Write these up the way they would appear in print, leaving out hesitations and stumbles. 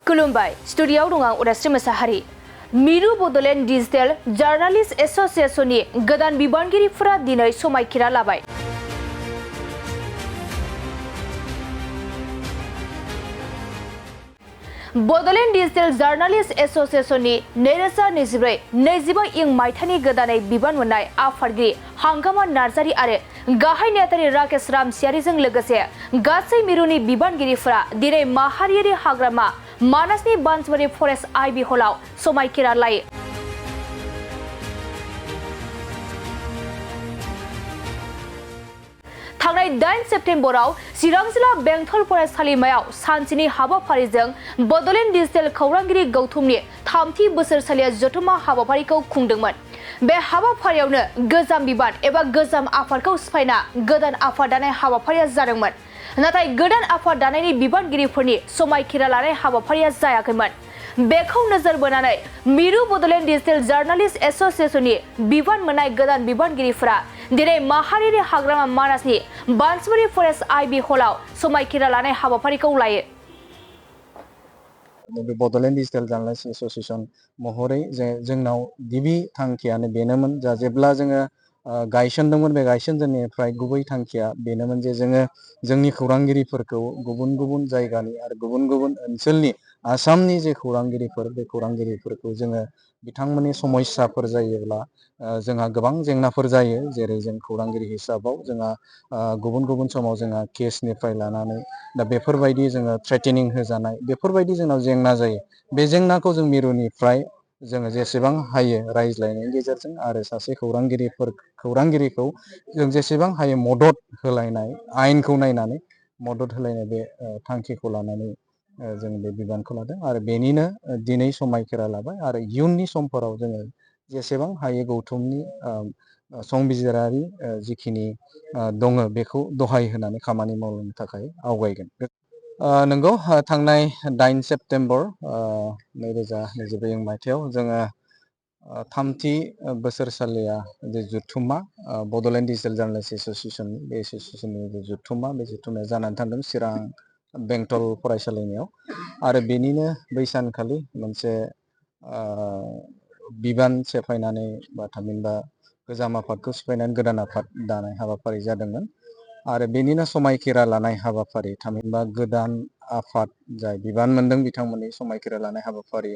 खुलुमबाय स्टुडिय'आव दं आं उदास्रि मोसाहारि। मिरु बड'लेण्ड डिजिटेल जार्नालिस्ट एस'सिएशननि गोदान बिबानगिरिफोरा दिनै समायखिरा लाबाय। बड'लेण्ड डिजिटेल जार्नालिस्ट एस'सिएशननि 2024-25 इं मायथाइनि गोदानै बिबान मोननाय आफादगिरि हांगामा नार्जारि आरो गाहाय नेहाथारि राकेश रामसियारिजों लोगोसे गासै मिरुनि बिबानगिरिफोरा दिनै माहारियारि हाग्रामा मानासनि बानसबारि फरेस्ट आइबि हलाव समायखिरा लायो। थांनाय 8 सेप्तेम्बराव चिरां जिल्ला बेंटल फरायसालिमायाव सानसेनि हाबाफारिजों बड'लेण्ड डिजिटेल खौरांगिरि गौथुमनि 3थि बोसोरसालिया जथुम्मा हाबाफारिखौ खुंदोंमोन। बे हाबाफारियावनो गोजाम बिबान एबा गोजाम आफादखौ सिफायना गोदान आफाद दानाय हाबाफारिया जादोंमोन। नाथाय गोदान आफाद दानायनि बिबानगिरिफोरनि समायखिरा लानाय हाबाफारिया जायाखैमोन। बेखौ नोजोर बोनानै मिरु बड'लेण्ड डिजिटेल जार्नालिस्ट एस'सिएशननि बिबान मोननाय गोदान बिबानगिरिफोरा दिनै माहारियारि हाग्रामा मानासनि बानसबारि फरेस्ट आइबि हलाव समायखिरा लानाय हाबाफारिखौ लायो। बड'लेण्ड डिजिटेल जार्नालिस्ट एस'सिएशन महरै जोंनाव गिबि थांखियानो बेनोमोन जेब्ला जोङो गायसनदोंमोन। बे गायसनजेननायनिफ्राय गुबै थांखिया बेनोमोन जे जोङो जोंनि खौरांगिरिफोरखौ गुबुन गुबुन जायगानि आरो गुबुन गुबुन ओनसोलनि आसामनि जे खौरांगिरिफोर बे खौरांगिरिफोरखौ जोङो बिथांमोननि समस्याफोर जायोब्ला जोंहा गोबां जेंनाफोर जायो। जेरै जों खौरांगिरि हिसाबाव जोंहा गुबुन गुबुन समाव जोंहा केसनिफ्राय लानानै दा बेफोरबायदि जोङो थ्रेटेनिं होजानाय बेफोरबायदि जोंनाव जेंना जायो। बे जेंनाखौ जों मिरुनिफ्राय जोङो जेसेबां हायो रायज्लायनायनि गेजेरजों आरो सासे खौरांगिरिखौ जों जेसेबां हायो मदद होलायनाय आयेनखौ नायनानै मदद होलायनाय बे थांखिखौ लानानै जों बे बिबानखौ लादों आरो बेनिनो दिनै समायखिरा लाबाय आरो इयुननि समफोराव जोङो जेसेबां हायो गौथुमनि संबिजिरारि जिखिनि दङ बेखौ दहाय होनानै खामानि मावनो थाखाय आवगायगोन। नंगौ थांनाय 8 सेप्तेम्बर 2024 मायथाइयाव जोङो 3थि बोसोरसालिया जे जथुम्मा बड'लेण्ड डिजिटेल जार्नालिस्ट एस'सिएशन बे एस'सिएशननि जे जथुम्मा बे जथुम्माया जानानै थांदों चिरां बेंटल फरायसालिमायाव आरो बेनिनो बै सानखालि मोनसे बिबान सेफायनानै बा थामहिनबा गोजाम आफादखौ सिफायनानै गोदान आफाद दानाय हाबाफारि जादोंमोन आरो बेनिनो समायखिरा लानाय हाबाफारि थामहिनबा गोदान आफाद जाय बिबान मोनदों बिथांमोननि समायखिरा लानाय हाबाफारि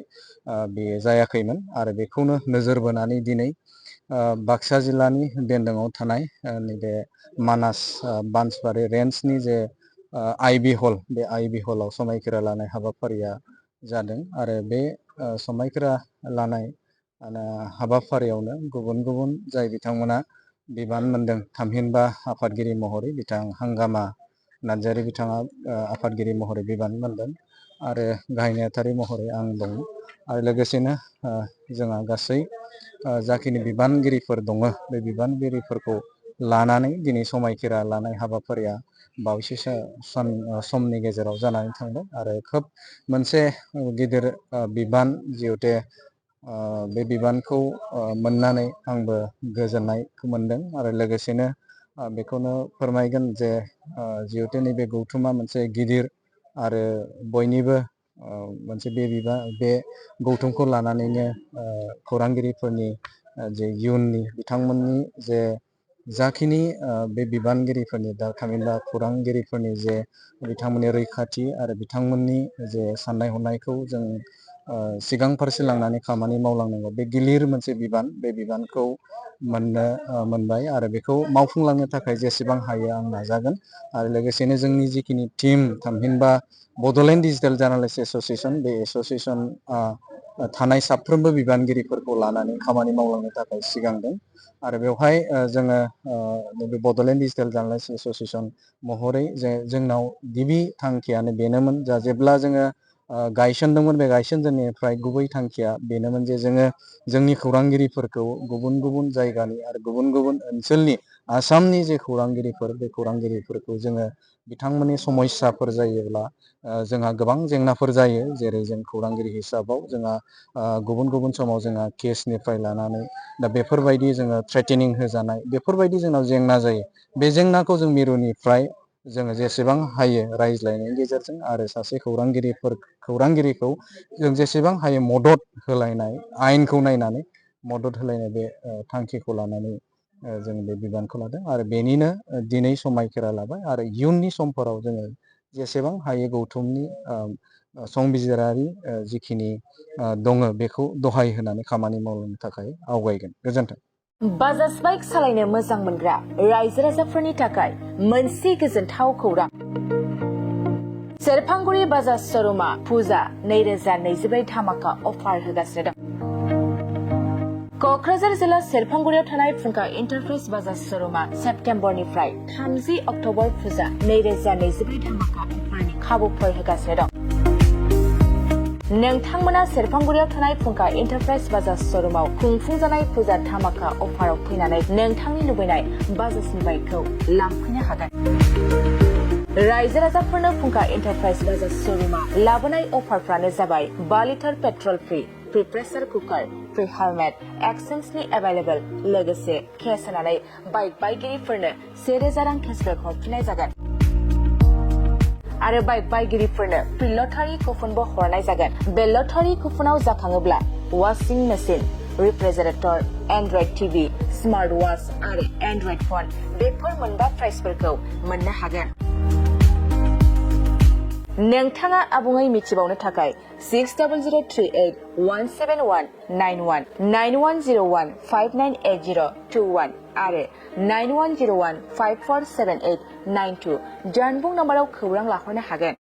बेयो जायाखैमोन आरो बेखौनो नोजोर बोनानै दिनै बाक्सा जिल्लानि बेन्दोङाव थानाय नैबे मानास बानसबारि रेन्जनि जे आइबि हल बे आइबि हलाव समायखिरा लानाय हाबाफारिया जादों आरो बे समायखिरा लानाय हाबाफारियावनो गुबुन गुबुन जाय बिथांमोना बिबान मोनदों थामहिनबा आफादगिरि महरै बिथां हांगामा नार्जारि बिथाङा आफादगिरि महरै बिबान मोनदों आरो गाहाय नेहाथारि महरै आं दं आरो लोगोसेनो जोंहा गासै जाखिनि बिबानगिरिफोर दङ बे बिबानगिरिफोरखौ लानानै दिनै समायखिरा लानाय हाबाफारिया बावैसो समनि गेजेराव जानानै थांदों आरो खोब मोनसे गिदिर बिबान जिहेथु बे बिबानखौ मोननानै आंबो गोजोननायखौ मोनदों आरो लोगोसेनो बेखौनो फोरमायगोन जे जिहेथु नैबे गौथुमा मोनसे गिदिर आरो बयनिबो मोनसे बे गौथुमखौ लानानैनो खौरांगिरिफोरनि जे इयुननि बिथांमोननि जे जाखिनि बे बिबानगिरिफोरनि दा थामहिनबा खौरांगिरिफोरनि जे बिथांमोननि रैखाथि आरो बिथांमोननि जे साननाय हनायखौ जों सिगां फारसे लांनानै खामानि मावलांनांगौ बे गिलिर मोनसे बिबान बे बिबानखौ मोनबाय आरो बेखौ मावफुंलांनो थाखाय जेसेबां हायो आं नाजागोन आरो लोगोसेनो जोंनि जिखिनि टिम थामहिनबा बड'लेण्ड डिजिटेल जार्नालिस्ट एस'सिएशन बे एस'सिएशन थानाय साफ्रोमबो बिबानगिरिफोरखौ लानानै खामानि मावलांनो थाखाय सिगांदों आरो बेवहाय जोङो बे बड'लेण्ड डिजिटेल जार्नालिस्ट एस'सिएशन महरै जोंनाव गिबि थांखियानो बेनोमोन जेब्ला जोङो गायसनदोंमोन। बे गायसनजेननायनिफ्राय गुबै थांखिया बेनोमोन जे जोङो जोंनि खौरांगिरिफोरखौ गुबुन गुबुन जायगानि आरो गुबुन गुबुन ओनसोलनि आसामनि जे खौरांगिरिफोर बे खौरांगिरिफोरखौ जोङो बिथांमोननि समस्याफोर जायोब्ला जोंहा गोबां जेंनाफोर जायो। जेरै जों खौरांगिरि हिसाबाव जोंहा गुबुन गुबुन समाव जोंहा केसनिफ्राय लानानै दा बेफोरबायदि जोङो थ्रेटेनिं होजानाय बेफोरबायदि जोंनाव जेंना जायो। बे जेंनाखौ जों मिरुनिफ्राय जोङो जेसेबां हायो रायज्लायनायनि गेजेरजों आरो सासे खौरांगिरिखौ जों जेसेबां हायो मदद होलायनाय आयेनखौ नायनानै मदद होलायनाय बे थांखिखौ लानानै जों बे बिबानखौ लादों आरो बेनिनो दिनै समायखिरा लाबाय आरो इयुननि समफोराव जोङो जेसेबां हायो गौथुमनि संबिजिरारि जिखिनि दङ बेखौ दहाय होनानै खामानि मावनो थाखाय आवगायगोन। गोजोन्थों। बाजाज बाइक सालायनो मोजां मोनग्रा रायजो राजाफोरनि थाखाय मोनसे गोजोनथाव खौरां। सेरफांगुरि बाजाज श'रुमा फुजा 2024 धामाका अफार होगासिनो दं। क'क्राझार जिल्ला सेरफांगुरियाव थानाय फुंखा इन्टारप्राइज बाजाज श'रुमा सेप्तेम्बरनिफ्राय 30 अक्ट'बर फुजा 2024 धामाका अफारनि खाबुफोर होगासिनो दं। नोंथांमोना सेरफांगुरियाव थानाय फुंखा इन्टारप्राइज बाजाज श'रुमाव खुंफुंजानाय फुजा धामाका अफाराव फैनानै नोंथांनि लुबैनाय बाजाजनि बाइकखौ लांफैनो हागोन। रायजो राजाफोरनो फुंखा इन्टारप्राइज बाजाज श'रुमा लाबोनाय अफारफ्रानो जाबाय 5 litre petrol free, pressure cooker, free helmet, एक्सचेन्जनि एभेलेबल, लोगोसे केस होनानै बाइक बायगिरिफोरनो 1000 रां केसबेक हरफिननाय जागोन। आरो बाइक बायगिरिफोरनो फ्रि लटारि कुपनबो हरनाय जागोन। बे लटारि कुपनाव जाखाङोब्ला washing machine, refrigerator, android TV, smart watch आरो एन्ड्रइड फन बेफोर मोनबा प्राइजफोरखौ मोननो हागोन। नोंथाङा आबुङै मिथिबावनो थाखाय 6003817191 9101598021 आरो 9101547892 जानबुं नाम्बाराव खौरां लाहरनो हागोन।